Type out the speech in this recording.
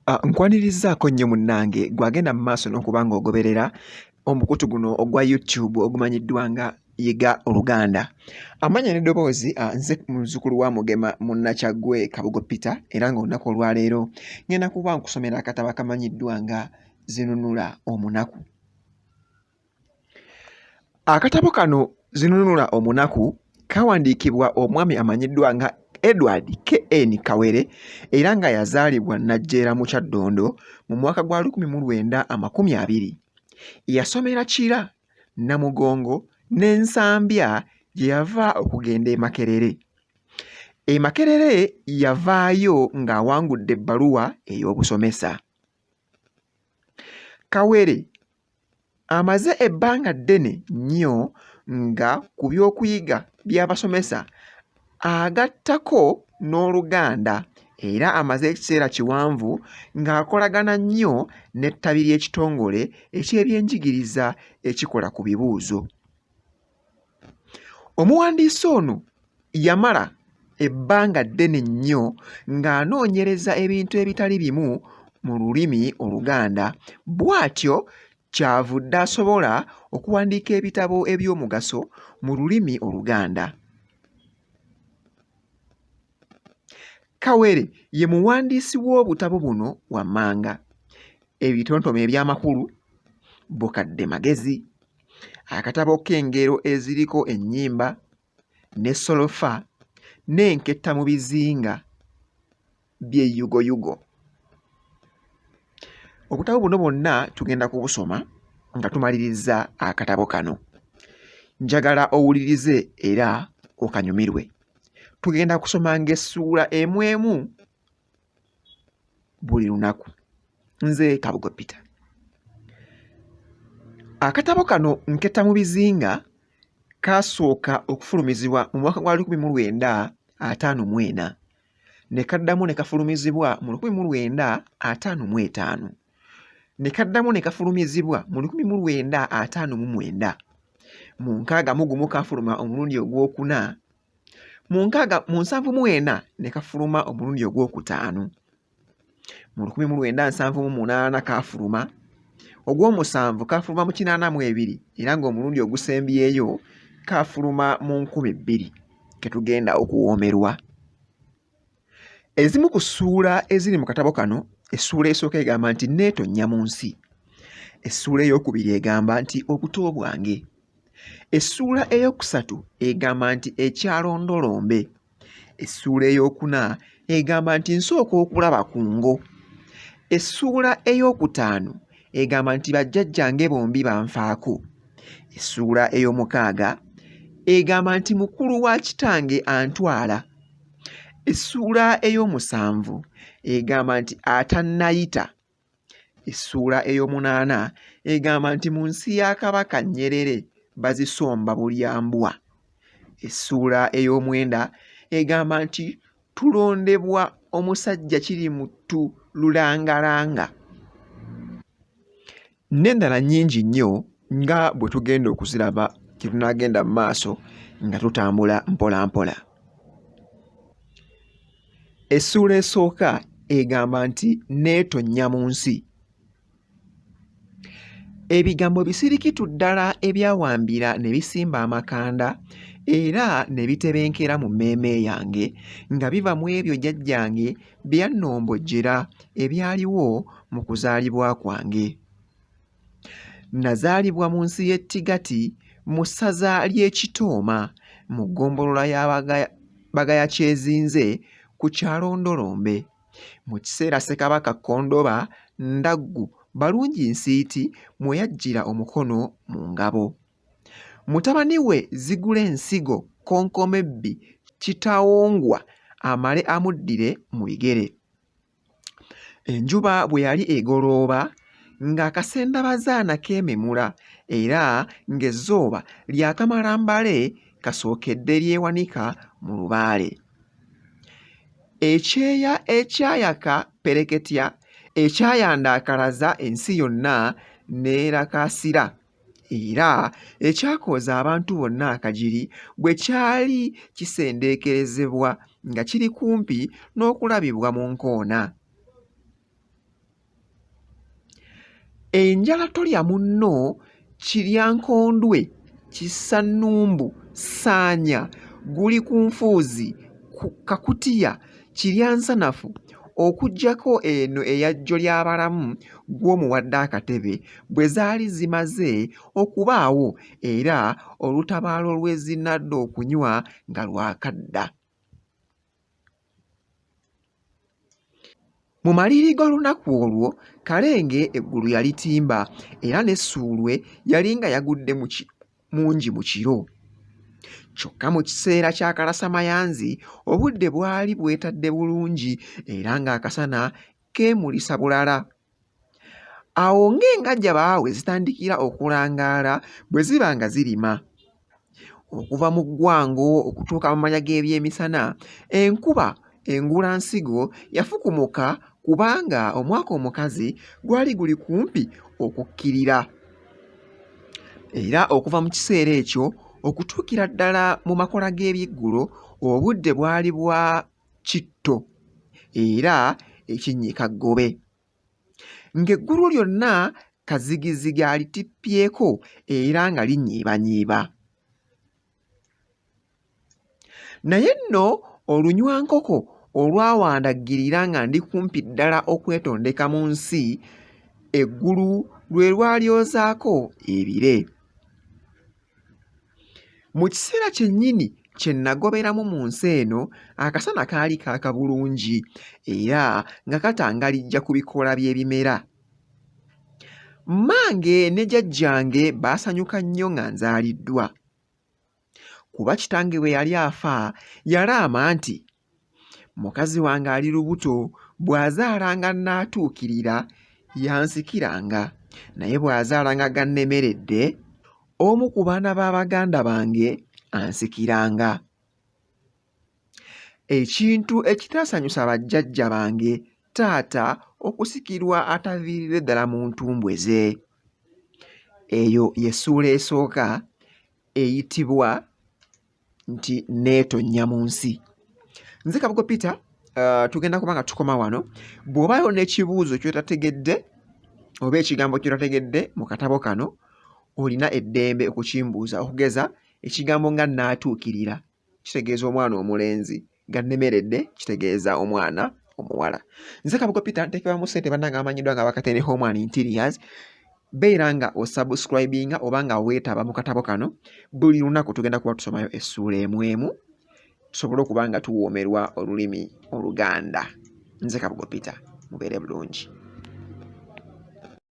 Nkwanirizzaako nnyo munnange ggwe agenda mu maaso n'okuba ng'ogoberera omukutu guno ogwa YouTube ogumanyiddwa nga Yiga Oluganda. Amannya n'eddoboozi nze muzzukulu wa Mugema Munnakyaggwe Kabugo Peter era ng'olunaku olwaleero ngenda kuba nkusomera akatabo akamanyiddwa nga Zinunula Omunaku. Akatabo kano Zinunula Omunaku kawandiikibwa omwami amanyiddwa nga Edward KN Kawere era nga yazaalibwa Najjeera mu Kyaddondo mu mwaka gwa 1920. Yasomera Kira, Namugongo ne Nsambya gye yava okugenda e Makerere. E Makerere yavaayo ng'awangudde ebbaluwa ey'obusomesa. Kawere amaze ebbanga ddene nnyo nga ku by'okuyiga by'abasomesa agattako n'Oluganda era amaze ekiseera kiwanvu ng'akolagana nnyo n'ettabi ly'ekitongole eky'ebyenjigiriza ekikola ku bibuuzo. Omuwandiisi ono yamala ebbanga ddene nnyo ng'anoonyereza ebintu ebitali bimu mu lulimi Oluganda bw'atyo ky'avudde asobola okuwandiika ebitabo eby'omugaso mu lulimi Oluganda. Kawere ye muwandiisi w'obutabo buno wammanga, Ebitontome eby'amakulu, Bukadde Magezi, akatabo k'engero eziriko ennyimba ne solofa n'enketta mu bizinga by'e Yugoyugo. Obutabo buno bwonna tugenda kubusoma nga tumalirizza akatabo kano. Njagala owulirize era okanyumirwe. Tugenda kusomanga essuula emu emu buli lunaku. Nze Kabugo Peter. Akatabo kano Nketta mu bizinga kaasooka okufulumizibwa mu mwaka gwa 1954 ne kaddamu ne kafulumizibwa mu 1955 ne kaddamu ne kafulumizibwa mu 1959. Mu 61 kaafuluma omulundi ogwokuna mu nkaaga mu 74 ne kafuluma omulundi ogwokutaano mu 1978 kaafuluma ogw'omusanvu kaafuluma mu 82 era ng'omulundi ogusembyeyo kaafuluma mu 2000 ke tugenda okuwoomerwa. Ezimu ku ssuula eziri mu katabo kano, essuula esooka egamba nti Nneetonnya mu nsi. Essuula ey'okubiri egamba nti Obuto bwange. Essuula ey'okusatu egamba nti Ekyalo Ndolombe. Essuula ey'okuna egamba nti Nsooka okulaba ku ngo. Essuula ey'okutaano egamba nti Bajjajjange bombi banfaako. Essuula ey'omukaaga egamba nti Mukulu wa kitange antwala. Essuula ey'omusanvu egamba nti Atannayita. Essuula ey'omunaana egamba nti mu nsi ya Kabaka Nyerere bazisomba bulyambwa. Essuula ey'omwenda egamba nti tulondebwa omusajja Kirimuttu Lulangalanga. N'endala nnyingi nnyo nga bwe tugenda okuziraba gye tunaagenda mu maaso nga tutambula mpolampola. Essuula esooka egamba nti Nneetonnya mu nsi. Ebigambo bisirikitu ddala ebyawambira ne bisimba amakanda era ne bitebenkera mu mmeeme yange nga biva mu ebyo jjajjange bye yannombojjera ebyaliwo mu kuzaalibwa kwange. Nazaalibwa mu nsi y'e Tigati mu ssaza ly'e Kitooma mu ggombolola ya Bagayakyezinze ku kyalo Ndolombe. Mu kiseera Ssekabaka Kkondoba Ndaggu Balunginsiiti mwe yaggyira omukono mu ngabo. Mutabani we Zigulensigo Kkonkomebbi Kitawongwa amale amuddire mu bigere. Enjuba bwe yali egolooba, ng'akasendabazaana keememula era ng'ezzooba lyakamala mbale kasookedde lyewanika mu lubaale. Ekyeya ekyayaka ppereketya ekyayandaakalaza ensi yonna n'erakaasira era ekyakooza abantu bonna akagiri bwe kyali kisendeekerezebwa nga kiri kumpi n'okulabibwa mu nkoona. Enjala tolya munno, kiryankondwe, kisannumbu, ssaanya, guli ku nfuuzi, kakutiya, kiryansanafu okuggyako eno eya Jjolyabalamu gw'omuwadde akatebe bwe zaali zimaze okubaawo era olutabaalo lwe zinadda okunywa nga lwakadda. Mu maliiri g'olunaku olwo, Kalenge eggulu yalitimba era ne Ssuulwe yali nga yagudde mungi mu kiro. Kyokka mu kiseera kya kalasamayanzi obudde bwali bwetadde bulungi era ng'akasana keemulisa bulala. Awo ng'engajja we zitandikira okulangaala bwe ziba nga zirima. Okuva mu ggwango okutuuka mu malya g'ebyemisana, enkuba engulansigo yafukumuka kubanga omwaka omukazi gwali guli kumpi okukkirira. Era okuva mu kiseera ekyo okutuukira ddala mu makola g'ebyeggulo obudde bwali bwa kitto era ekinnyika ggobe. Ng'eggulu lyonna kazigizigi alittippyeko era nga linyiibanyiiba. Naye nno olunywankoko olwawandaggirira nga ndi kumpi ddala okwetondeka mu nsi, eggulu lwe lwalyozaako ebire. Mu kiseera kyennyini kye nnagoberamu mu nsi eno, akasana kaali kaaka bulungi era nga katangalijja ku bikoola by'ebimera. Mmange ne jjajjange baasanyuka nnyo nga nzaaliddwa. Kuba kitange bwe yali afa yalaama nti, Mukazi wange ali lubuto bw'azaalanga nnaatuukirira y'ansikiranga naye bw'azaalanga gannemeredde omu ku baana ba baganda bange ansikiranga. Ekintu ekitaasanyusa bajjajja bange taata okusikirwa ataviiridde ddala mu ntumbwe ze. Eyo y'essuula esooka eyitibwa nti neetonnya mu nsi. Nze Kabugo Peter, tugenda kuba nga tukoma wano. Bw'obaayo n'ekibuuzo ky'otategedde oba ekigambo ky'otategedde mu katabo kano, olina eddembe okukimbuuza. Okugeza ekigambo nga nnaatuukirira kitegeeza omwana omulenzi, gannemeredde kitegeeza omwana omuwala. Nze Kabugo Peter, nteekebwamu ssente bannange abamanyiddwa nga Abakatende Home and Interiors. Beera nga osubscribinga oba nga weetaba mu katabo kano. Buli lunaku tugenda kuba tusomayo essuula emu emu tusobole okuba nga tuwoomerwa olulimi Oluganda. Nze Kabugo Peter, mubeere bulungi.